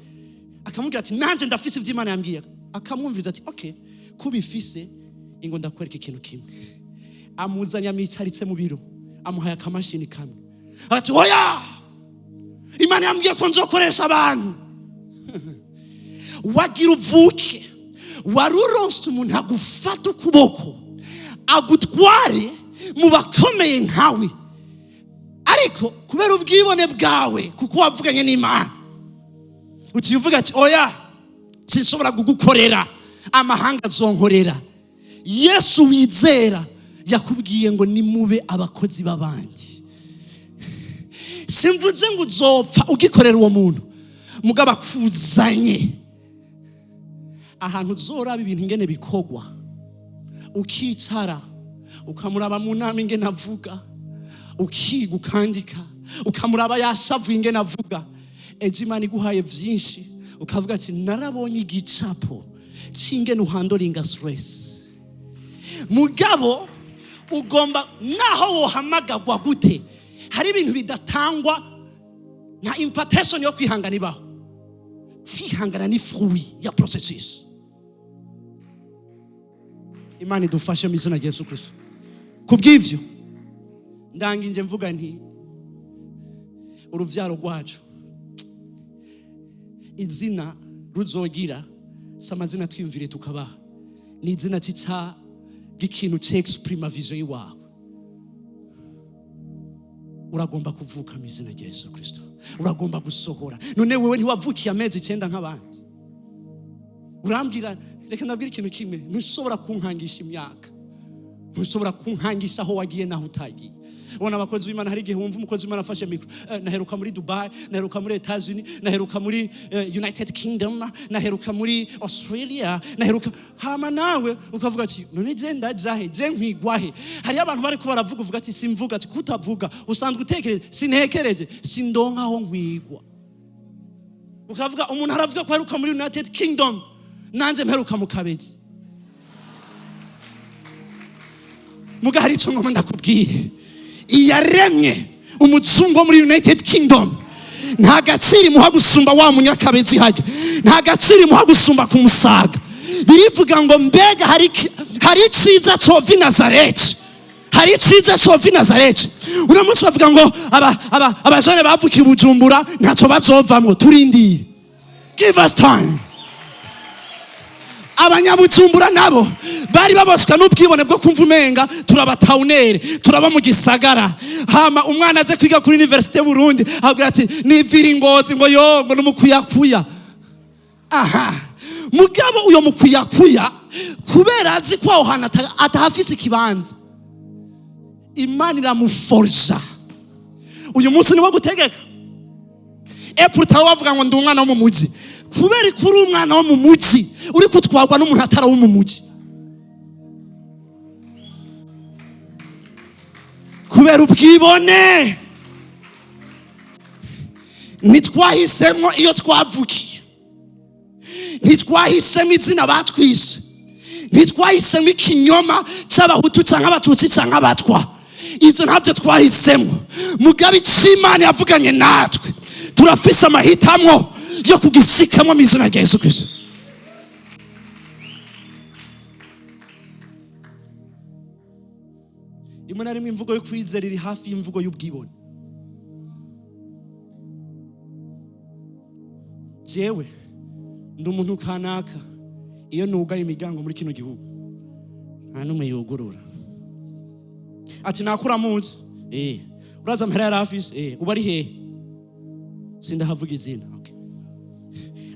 akamubwira ati: "Nanjye ndafise ibyo Imana yambwiye." Akamwumviriza ati: "Okay, kubifise, ingo ndakwereka ikintu kimwe." Amuzanye, amwicaritse mu biro, amuhaye akamashini kamwe. Ati: "Oya, Imana yambwiye ko nzokoresha abantu." Wagira uvuke, wari uronse umuntu agufata ukuboko, agutware mu bakomeye nkawe. Ariko kubera ubwibone bwawe, kuko wavuganye n'Imana, uciye uvuga ati: "Oya, sinshobora kugukorera, amahanga azonkorera." Yesu wizera yakubwiye ngo nimube abakozi b'abandi. Simvuze ngo uzopfa ugikorera uwo muntu, mugabo akuzanye ahantu uzoraba ibintu ingene bikorwa, ukicara ukamuraba mu nama ingene avuga, ukiga, ukandika, ukamuraba yashavuye ingene avuga. Ejo Imana iguhaye byinshi, ukavuga ati: "Narabonye igicapo c'ingene uhandlinga stress." Mugabo ugomba, naho wohamagagwa gute, hari ibintu bidatangwa nka impartation yo kwihangana ibaho. Kwihangana ni fruit ya processus. Imana idufashe mu izina rya Yesu Kristo. Ku bw'ibyo, ndangije mvuga nti Uruvyaro rwacu, izina ruzogira si amazina twiyumvire tukabaha, ni izina cica g'ikintu c'exprima vision y'iwawe. Uragomba kuvuka mu izina rya Yesu Kristo, uragomba gusohora. None wewe ntiwavukiye amezi 9 nk'abandi? Urambwira, reka ndabwira ikintu kimwe: ntushobora kunkangisha imyaka, ntushobora kunkangisha aho wagiye n'aho utagiye. Ubona abakozi b'Imana, hari igihe wumva umukozi w'Imana afashe micro: "Naheruka muri Dubai, naheruka muri Etats-Unis, naheruka muri United Kingdom, naheruka muri Australia, naheruka." Hama nawe ukavuga ati: "None je ndajahe? Je nkwigwahe?" Hariyo abantu bariko baravuga, uvuga ati: "Simvuga." Ati: "Kutavuga, usanzwe utekereje?" "Sintekereje, sindonka aho nkwigwa." Ukavuga, umuntu aravuga ko aheruka muri United Kingdom, nanje mperuka mu Kabezi. Muga hari icyo ngomba ndakubwire: iyaremye umuzungu wo muri United Kingdom nta gaciro imuha gusumba wa munyakabezi hajya, nta gaciro imuha gusumba ku Musaga. Birivuga ngo: "Mbega hari iciza cova i Nazareti? Hari iciza cova i Nazareti?" Uno munsi bavuga ngo abajene bavukiye i Bujumbura ntacyo bazovamwo. Turindire, give us time. Abanyabujumbura nabo bari baboswa n'ubwibone bwo kumva umenga turabatawunere, turaba mu gisagara. Hama umwana aje kwiga kuri Université Burundi, abwira ati: "Nivira Ingozi." Ngo yo, ngo n'umukuyakuya. Aha mugabo uyo mukuyakuya, kubera azi ko aho hantu atahafise ikibanza, Imana iramuforza. Uyu munsi niwo gutegeka. Epure wavuga ngo: "Ndi umwana wo mu mujyi." Kubera ko uri umwana wo mu mujyi, uri kutwagwa n'umuntu atari uwo mu mujyi, kubera ubwibone. Ntitwahisemo iyo twavukiye, ntitwahisemo izina batwise, ntitwahisemo ikinyoma cy'Abahutu cyangwa Abatutsi cyangwa Abatwa. Izo ntabyo twahisemo. Mugabe icyo Imana yavuganye natwe, turafise amahitamo yo kugisikamo mu izina rya Yesu Kristo. Rimwe na rimwe imvugo yo kwizera iri hafi y'imvugo y'ubwibone. Jewe ndi umuntu kanaka, iyo nugaye imiryango muri kino gihugu nta n'umwe yugurura. Ati: "Nakura muzi, uraza amahera yari afise, ubu ari hehe?" Sindahavuga izina, okay.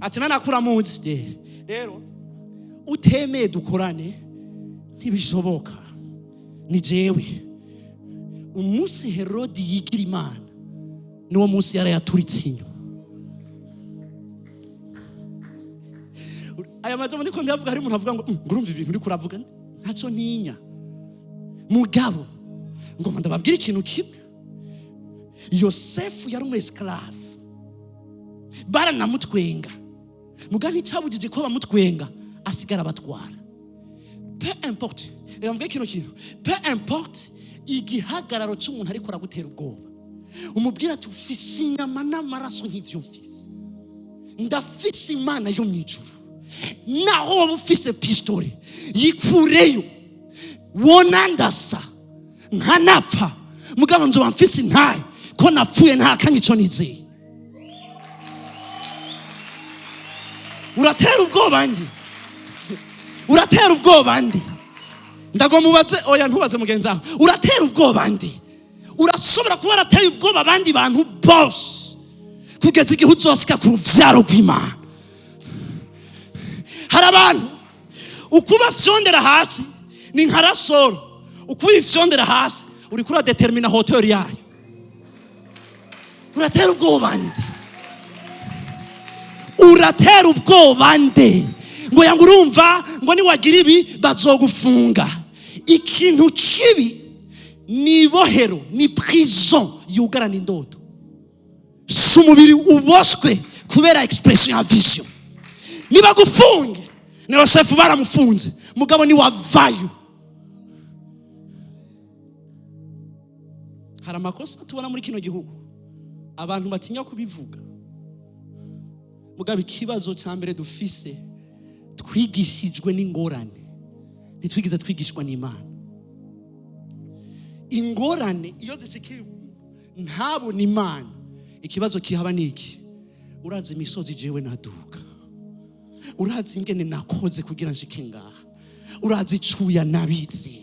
Ati: "Nanakura muzi, rero utemeye dukorane ntibishoboka, ni jewe." Umunsi Herodi yigira Imana, niwo munsi yarayaturitse inyuma. Aya majambo ndiko ndavuga, hari umuntu avuga ngo: "Ngurumva ibintu uriko uravuga." Ntacyo ntinya, mugabo ngomba ndababwira ikintu kimwe: Yosefu yari umu esclave, baranamutwenga, muga nticyabujije ko bamutwenga asigara abatwara. Peu importe, reka mvuge kino kintu: peu importe igihagararo cy'umuntu ariko aragutera ubwoba, umubwira ati: "Ufise inyama n'amaraso nk'ivyo mfise, ndafise Imana yo mu ijuru. Naho waba ufise pistolet, yikureyo, wonandasa nkanapfa, mugabo nzoba mfise intahe ko napfuye nta kanyico nizeye." Uratera ubwoba ndi? Uratera ubwoba ndi? Ndagomba ubaze, oya, ntubaze mugenzi wawe. Uratera ubwoba ndi? Urashobora kuba warateye ubwoba abandi bantu bose kugeza igihe uzosika ku ruvyaro rw'Imana. Hari abantu uko ubafyondera hasi ni nka ressort, uko uyifyondera hasi uriko uradetermina hauteur yayo. Uratera ubwoba nde? Uratera ubwoba nde? Ngo yanga, urumva ngo niwagira ibi bazogufunga. Ikintu kibi ni ibohero, ni prison yugarana indoto. Si umubiri uboswe kubera expression ya vision. Nibagufunge, na Yosefu baramufunze, mugabo niwavayo. Hari amakosa tubona muri kino gihugu, abantu batinya kubivuga. Mugabo ikibazo cya mbere dufise, twigishijwe n'ingorane, ntitwigeze twigishwa n'Imana. Ingorane iyo zishikiye ntabone Imana. Ikibazo kihaba ni iki? Urazi imisozi jewe naduka, urazi ingene nakoze kugira nshike ngaha, urazi icuya nabitse,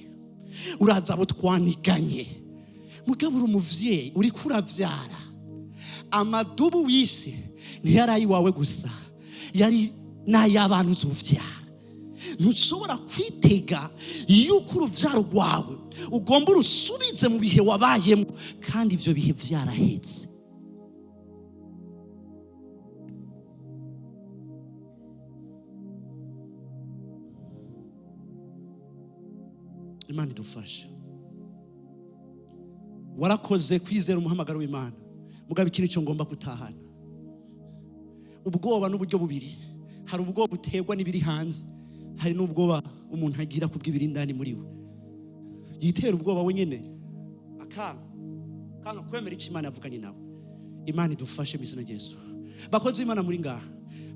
urazi abo twaniganye. Mugabo uri umuvyeyi, uriko uravyara, amadubu wise ntiyari ayiwawe gusa, yari n'ay'abana uzovyara. Ntushobora kwitega yuko uruvyaro rwawe ugomba urusubize mu bihe wabayemo kandi ivyo bihe vyarahetse. Imana idufashe. Warakoze kwizera umuhamagaro w'Imana. Mugabo iki nicyo ngomba gutahana: ubwoba n'uburyo bubiri. Hari ubwoba buterwa n'ibiri hanze, hari n'ubwoba umuntu agira kubw'ibiri indani muri we, yitera ubwoba wenyine, akanga kanga kwemera icyo Imana yavuganye nawe. Imana idufashe mu izina rya Yesu. Bakozi b'Imana muri ngaha,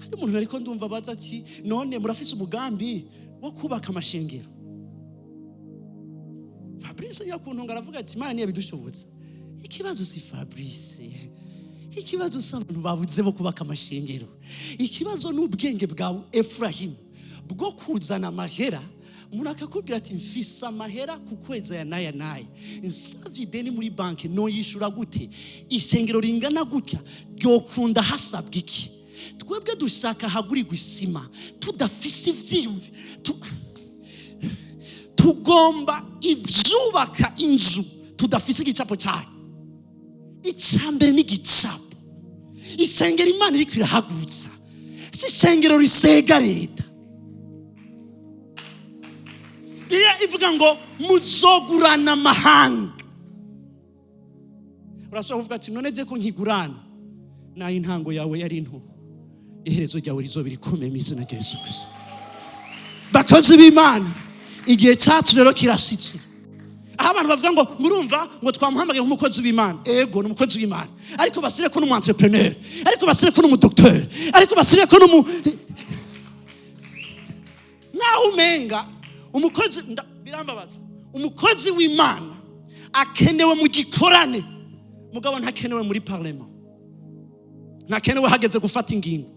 hari umuntu ariko ndumva baza ati: "None murafise umugambi wo kubaka amashengero?" Fabrice nyakuntunga aravuga ati: "Imana niyo bidushobotse." Ikibazo si Fabrice, ikibazo si abantu babuze bo kubaka amashengero, ikibazo ni ubwenge bwa Efurahimu bwo kuzana amahera. Umuntu akakubwira ati: "Mfise amahera ku kwezi aya n'aya n'aya, nsavye ideni muri banki noyishura gute? Ishengero ringana gutya ryokunda hasabwa iki?" Twebwe dushaka hagurirwa isima tudafise ivyiyumvi. Tugomba ivyubaka inzu tudafise igicapo cyayo. Icya mbere ni igicapo. Isengero Imana iriko irahagurutsa si isengero risega leta. Bibiliya ivuga ngo muzogurana amahanga. Urashobora kuvuga ati: "None je ko nkigurana?" Nayo intango yawe yari nto, iherezo ryawe rizoba rikomeye mu izina rya Yesu Kristo. Bakozi b'Imana, igihe cyacu rero kirashitse aho abantu bavuga ngo murumva ngo twamuhamagaye nk'umukozi w'Imana. Ego, ni umukozi w'Imana, ariko basire ko n'umu entrepreneur, ariko basire ko n'umu docteur, ariko basire ko n'umu nkaho umenga umukozi. Birambabaza. Umukozi w'Imana akenewe mu gikorane, mugabo ntakenewe muri parlement, ntakenewe hageze gufata ingingo,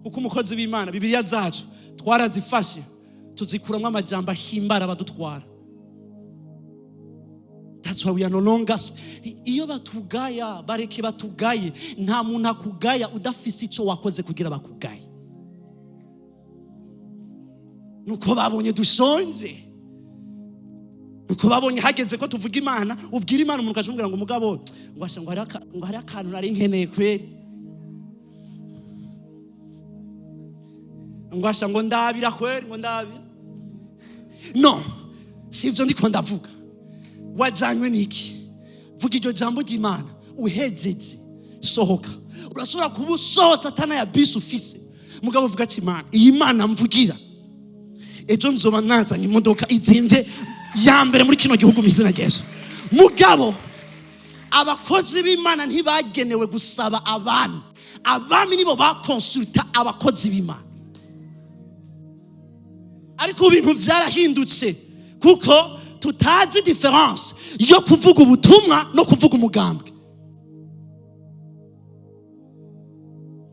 kuko umukozi w'Imana, Bibiliya zacu twarazifashe tuzikuramo amajambo ahimbara abadutwara. That's why we are no longer. Iyo batugaya, bareke batugaye. Nta muntu akugaya udafise icyo wakoze kugira bakugaye. Nuko babonye dushonje, nuko babonye hageze ko tuvuga Imana, ubwira Imana, umuntu ukashimubwira ngo mugabo ngo asha ngo hari akantu nari nkeneye kweri, ngo asha ngo ndabira kweri, ngo ndabira. No si ivyo ndiko ndavuga. Wajanywe n'iki? Vuga iryo jambo ry'Imana, uhejeje sohoka. Urashobora kuba usohotse atana ya bisi ufise, mugabo uvuga ati: "Imana, iyi Mana mvugira, ejo nzoba nazanye imodoka izimvye ya mbere muri kino gihugu mu izina rya Yesu." Mugabo abakozi b'Imana ntibagenewe gusaba abami. Abami nibo bakonsulta abakozi b'Imana. Ariko ubu ibintu byarahindutse, kuko tutazi différence yo kuvuga ubutumwa no kuvuga umugambwe.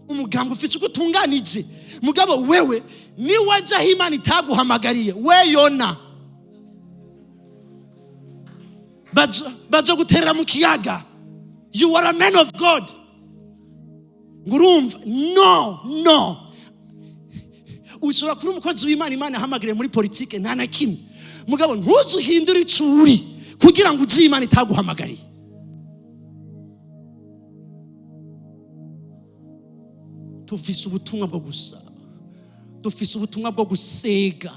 Umugambwe ufite uko utunganije, mugabo wewe niwajya aho Imana itaguhamagariye, we Yona, bazo guterera mu kiyaga. You are a man of God, ngo urumva. No, no, ushobora kuba umukozi w'Imana Imana yahamagariye muri politike, nta na kimwe, mugabo ntuze uhindure ico uri kugira ngo uzi Imana itaguhamagariye. Dufise ubutumwa bwo gusaba, dufise ubutumwa bwo gusega,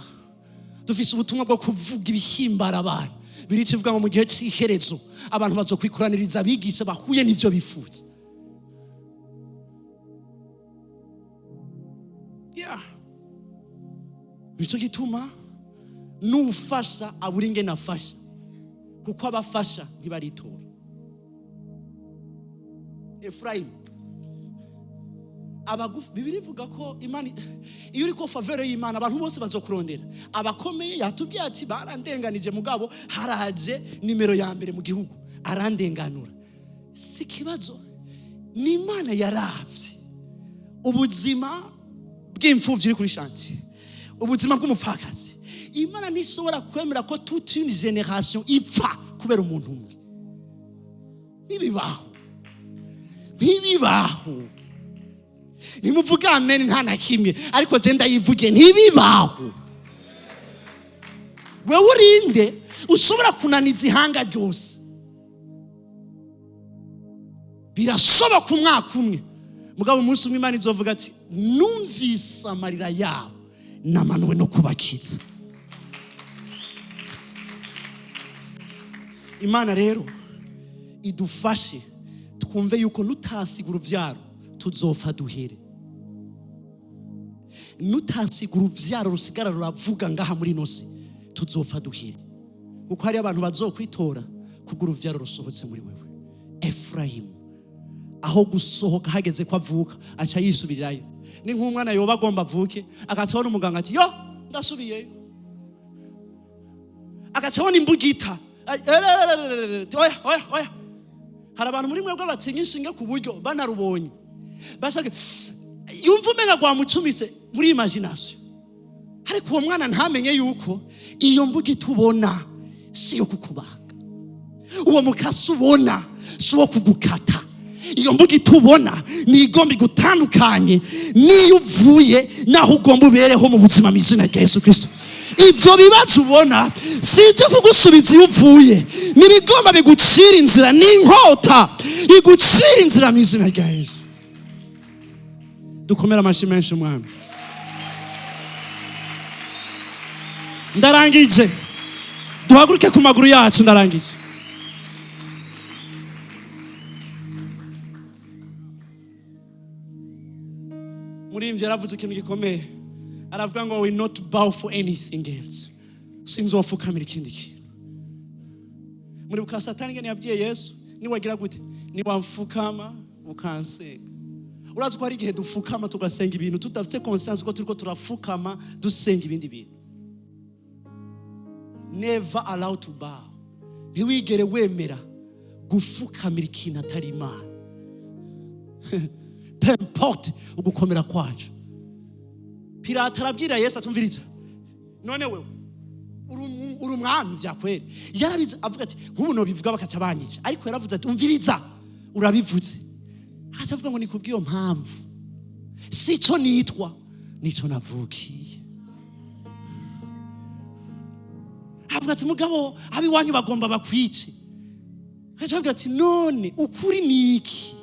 dufise ubutumwa bwo kuvuga ibihimbara abantu. Birica ivuga ngo mu gihe cy'iherezo abantu bazokwikoraniriza abigisha bahuye n'ivyo bifuza. Yeah. Nicyo gituma n'ufasha abura ingene afasha, kuko abafasha ntibaritora. Efurayimu abagufi, Bibiliya ivuga ko Imana, iyo uri ko faveur y'Imana, abantu bose bazokurondera. Abakomeye, yatubwiye ati: "Barandenganije, mugabo haraje nimero ya mbere mu gihugu arandenganura." Si ikibazo. Ni Imana yaravye ubuzima bw'imfuvyi iri kuri chantier, ubuzima bw'umupfakazi. Imana ntishobora kwemera ko toute une génération ipfa kubera umuntu umwe. Ntibibaho, ntibibaho. Ntimuvuge amen nta na kimwe, ariko je ndayivuge: ntibibaho. Wewe urinde ushobora kunaniza ihanga ryose? Birashoboka umwaka umwe, mugabo umunsi umwe Imana izovuga ati: "Numvise amarira yabo, namanuwe no kubakiza." Imana rero idufashe twumve yuko nutasiga urubyaro tuzopfa duhere, nutasiga urubyaro rusigara ruravuga ngaha muri ino si tuzopfa duhere, kuko hari abantu bazokwitora kubwo urubyaro rusohotse muri wewe. Efurayimu aho gusohoka, hageze ko avuka aca yisubirirayo. Ni nk'umwana yoba agomba avuke, agaca abona umuganga ati: "Yo, ndasubiyeyo." Agaca abona imbugita. Ay, oya, oya, oya. Hari abantu muri mwebwe batinya inshinge ku buryo banarubonye basanga yumva umenga rwamucumise muri imagination. Ariko uwo mwana ntamenye yuko iyo mbugita ubona si iyo kukubaga, uwo mukasi ubona si uwo kugukata. Iyo mbugita ubona ni igomba igutandukanye n'iyo uvuye n'aho ugomba ubereho mu buzima, mu izina rya Yesu Kirisito. Ibyo bibazo ubona si ibyo kugusubiza iyo uvuye, ni ibigomba bigucira inzira, ni inkota igucira inzira mu izina rya Yesu. Dukomere amashyi menshi umwami. Ndarangije. Duhaguruke ku maguru yacu, ndarangije. Murimvyi yaravuze ikintu gikomeye, aravuga ngo: "We not bow for anything else." Sinzofukamira ikindi kintu. Muribuka Satani ingene yabwiye Yesu: "Niwagira gute, niwamfukama ukansenga." Urazi ko hari igihe dufukama tugasenga ibintu tudafite conscience ko turiko turafukama dusenga ibindi bintu. Never allow to bow. Ntiwigere wemera gufukamira ikintu atari Imana, peu importe ugukomera kwacu. Pilato arabwira Yesu atumviriza: "None wewe uri umwami vyakweri?" Yarabize, avuga ati: "Nk'ubu nobivuga bakaca banyica." Ariko yaravuze ati: "Umviriza, urabivuze." Akaca avuga ngo: "Ni kubw'iyo mpamvu, sico nitwa, nico navukiye." Avuga ati: "Mugabo abiwanyu bagomba bakwice." Akaca avuga ati: "None ukuri ni iki?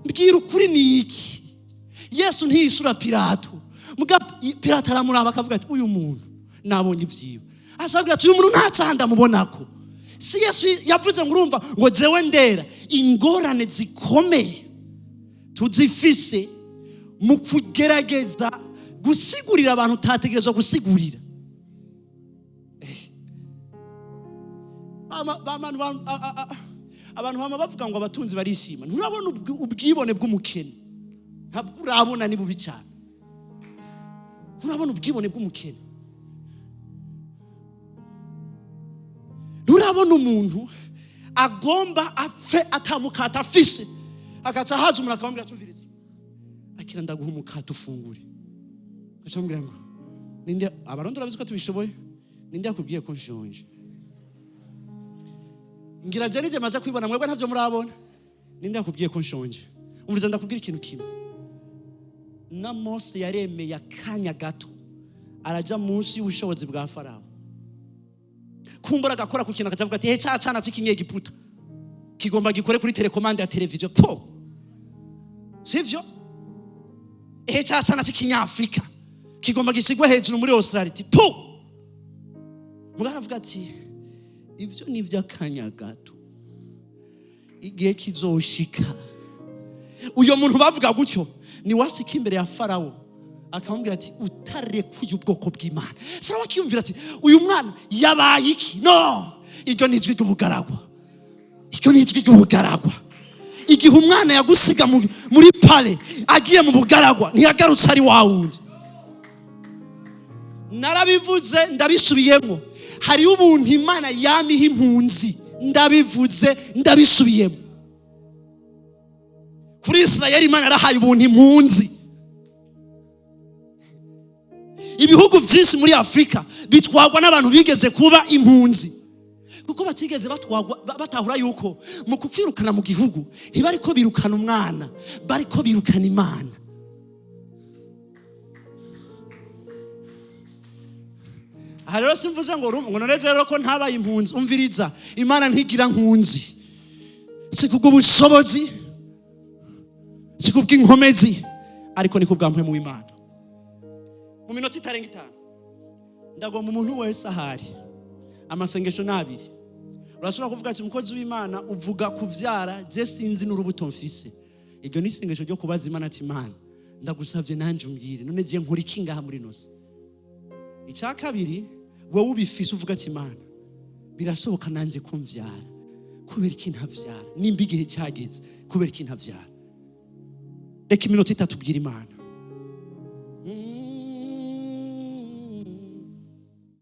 Mbwira, ukuri ni iki?" Yesu ntiyishura Pilato. Mugabo Pilato aramuraba akavuga ati: "Uyu muntu nabonye ibyiwe." Azavuga ati: "Uyu muntu nta cyaha ndamubonako." Si Yesu yavuze ngo: "Urumva ngo jewe ndera." Ingorane zikomeye tuzifise mu kugerageza gusigurira abantu utategerezwa gusigurira. Abantu bama bavuga ngo abatunzi barishima. Nturabona ubwibone bw'umukene? Ntabwo urabona, ni bubi cyane. Nturabona ubwibone bw'umukene? Nturabona umuntu agomba apfe atamukata afise, agaca haza umuntu akamubwira: "Tumviriza, akira, ndaguha umukate ufungure." Agaca amubwira ngo: "Ninde?" Abarundi urabizi ko tubishoboye. "Ninde yakubwiye ko nshonje?" Ngira je nije maze kwibona, mwebwe ntavyo murabona. "Ninde yakubwiye ko nshonje? Umviriza, ndakubwira ikintu kimwe." Na Mose yaremeye akanya gato araja munsi y'ubushobozi bwa Farawo, kumbura agakora ku kintu, akavuga ati: "He, cya cana cy'ikinyegiputa kigomba gikore kuri télécommande ya televiziyo po, sivyo? Ehe, cya cana cy'ikinyafrika kigomba gisigwe hejuru muri Australia po." Mugabo aravuga ati: "Ivyo ni iby'akanya gato, igihe kizoshika." Uyo muntu bavuga gutyo ni wasika imbere ya Farawo, akamubwira ati: "Utarekuye ubwoko bw'Imana." Farawo akiyumvira ati: "Uyu mwana yabaye iki?" No, iryo ni ijwi ry'ubugaragwa, iryo ni ijwi ry'ubugaragwa. Igihe umwana yagusiga muri palais agiye mu bugaragwa, ntiyagarutse ari wa wundi. Narabivuze, ndabisubiyemo: hariho ubuntu Imana yamiha impunzi. Ndabivuze, ndabisubiyemo. Kuri Isirayeli Imana yarahaye ubuntu impunzi. Ibihugu byinshi muri Afurika bitwagwa n'abantu bigeze kuba impunzi, kuko batigeze batwagwa batahura yuko mu kukwirukana mu gihugu ntibariko birukana umwana, bariko birukana Imana. Aha rero simvuze ngo ngo none rero ko ntabaye impunzi. Umviriza, Imana ntigira nkunzi, si kubw'ubushobozi, si kubw'inkomezi, ariko ni kubwa mpwemu w'Imana. Mu minota itarenga 5 ndagomba umuntu wese ahari, amasengesho ni abiri. Urashobora kuvuga ati umukozi w'Imana uvuga kuvyara, je sinzi n'urubuto mfise. Iryo ni isengesho ryo kubaza Imana ati Imana ndagusavye nanje umbwire, none je nkora iki ngaha muri ino si? Icya kabiri, wowe ubifise uvuga ati Imana birashoboka nanje ko mvyara, kubera iki ntavyara? Nimba igihe cyageze, kubera iki ntavyara? Reka iminota itatu ubwire Imana.